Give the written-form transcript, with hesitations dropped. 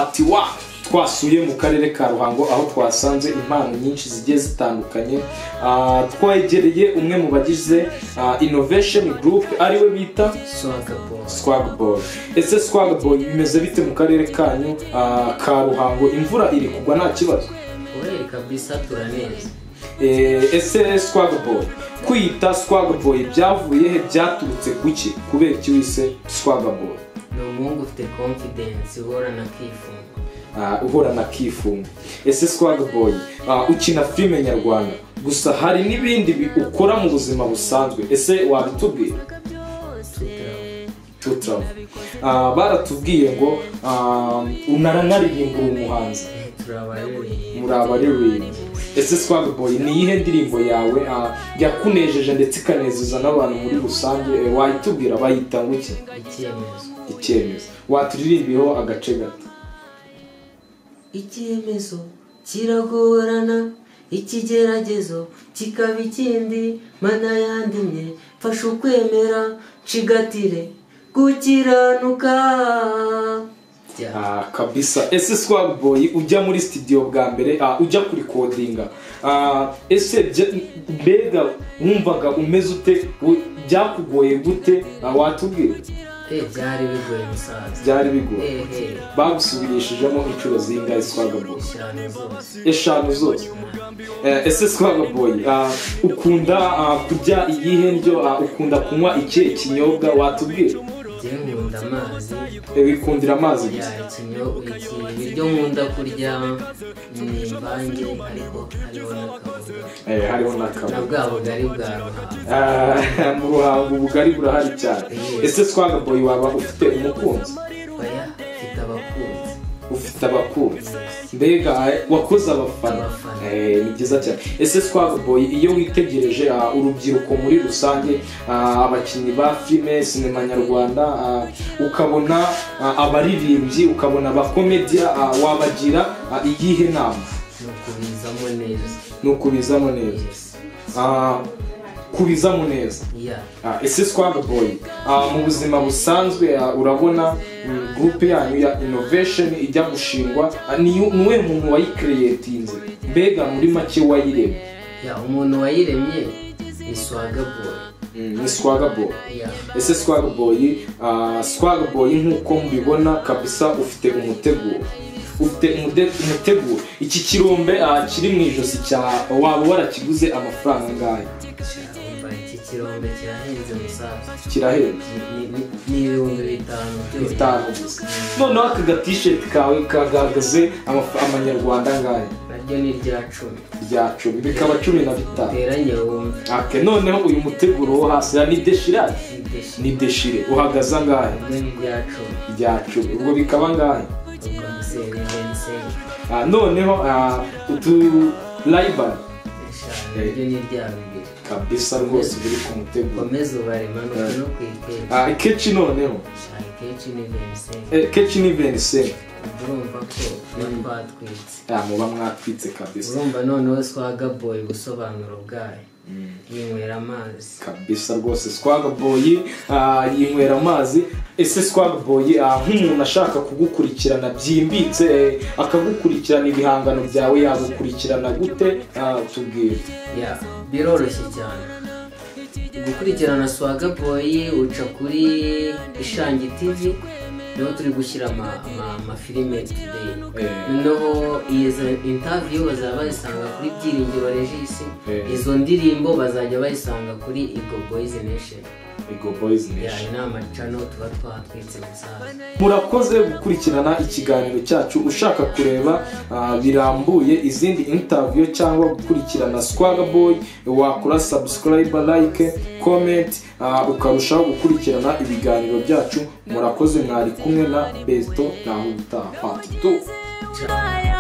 Part 1. Twasuye mu karere ka Ruhango, aho twasanze impano nyinshi zigiye zitandukanye. Twegereye umwe mu bagize Innovation Group, ariwe bita Swagger Boy. Swag Boy. Ese Swag Boy, bimeze bite mu karere kanyu ka Ruhango? Imvura iri kugwa nta kibazo? We kabisa, turaneza. Ese Swag Boy, kwita Swag Boy byavuye he? Byaturutse kuki? Kubera iki wise Swag Boy? Ni umuhungu ufite confidence, uhorana akifungo. Uhorana akifungo. Ese Swag Boy, ukina filime nyarwanda gusa, hari n'ibindi ukora mu buzima busanzwe, ese wabitubwira? Tutrav. Baratubwiye ngo unaranaririmbura, umuhanzi. Turabaririmbyi. Muri abaririmbyi. Ese Swag Boy, ni iyihe ndirimbo yawe yakunejeje ndetse ikanezeza n'abantu muri rusange? Wayitubwira? Bayita ngo iki? Icyemezo. Icyemezo. Waturirimbiyeho agace gato? Icyemezo kiragorana, ikigeragezo kikaba ikindi. Mana yandimye, mfashe ukwemera, nshigatire gukiranuka. Kabisa. Ese Swag Boy, ujya muri studio bwa mbere, ujya kurikodinga, ese mbega wumvaga umeze ute? Byakugoye gute? Watubwira? Byari bigoye, musaza. Byari bigoye? Eh. Bagusubirishijemo inshuro zingahe, Swag Boy? 5 zose. 5 zose. Ese Swag Boy, ukunda kurya iyihe ndyo? Ukunda kunywa ikihe kinyobwa? Watubwira? Njyewe nkunda amazi. Wikundira amazi gusa? Ya, ibiryo nkunda kurya ni imvange, ariko hariho n'akaboga. Hariho na n'akaboga. Bwa bugari bwa Ruhango. Mu Ruhango ubugari burahari cyane. Ese Swag Boy, waba ufite umukunzi? Oya, mfite abakunzi. Ufite abakunzi. Mbega wakoze abafana. Abafana. Ni byiza cyane. Ese Swag Boy, iyo witegereje urubyiruko muri rusange, abakinnyi ba filime, sinema nyarwanda, ukabona abaririmbyi, ukabona abakomedia, wabagira iyihe nama? Ni ukubizamo neza. Ni ukubizamo neza. Yes. Kubizamo neza. Ya. Ese Swag Boy, mu buzima busanzwe, urabona groupe yanyu ya Innovation ijya gushingwa, ni niwe muntu wayicreatinze, mbega muri make wayiremye? Ya, umuntu wayiremye ni Swagger Boy. Ni Swag Boy. Ya. Ese Swag Boy, Swag Boy, nk'uko mubibona kabisa ufite umuteguro, ufite umuteguro. Iki kirombe kiri mu ijosi cya waba warakiguze amafaranga angahe? Umva, iki kirombe kirahenze, musaza. Kirahenze? Ni 5000 byonyine. 5 gusa. Noneho aka gatisheti kawe kagahagaze amanyarwanda angahe? Naryo ni irya 10. Rya 10, bikaba 15. Teranye wumve. Okay, noneho uyu muteguro wo hasi ni déchiré? Ni déchiré. Ni déchiré, uhagaze angahe? Naryo ni irya 10. Rya 10, ubwo bikaba angahe? Ubwo c'est 25. Noneho utu Ray-Ban? 5, naryo ni irya 2. Kabisa rwose buri ku muteguro. Komeza ubare, manuka no ku ikeci. Ikeci noneho? Ikeci ni 25. Keci ni 25. Urumva ko tuba twatwitse. Muba mwatwitse kabisa. Urumva noneho Swagger Boy, ubusobanuro bwayo, yinywera amazi. Kabisa rwose, Swag Boy yinywera amazi. Ese Swag Boy, nk'umuntu ashaka kugukurikirana byimbitse, akagukurikirana ibihangano byawe, yagukurikirana gute? Tubwire. Ya, biroroshye cyane gukurikirana Swagger Boy. Uca kuri Ishangi TV, niho turi gushyira amafilime today. Noneho izo interview bazaba bazisanga kuri Byiringiro Regis. Izo ndirimbo bazajya bayisanga kuri Ego Boys Nation. Ego Boys Ya. Nation. Inama channel tuba twatwitse, musaza. Murakoze gukurikirana ikiganiro cyacu. Ushaka kureba birambuye izindi interview cyangwa gukurikirana Swagger Boy, wakora subscribe, like, comment, ukarushaho gukurikirana ibiganiro byacu. Murakoze, mwari kumwe na Besto. Naho ubutaha, part 2. Ciao.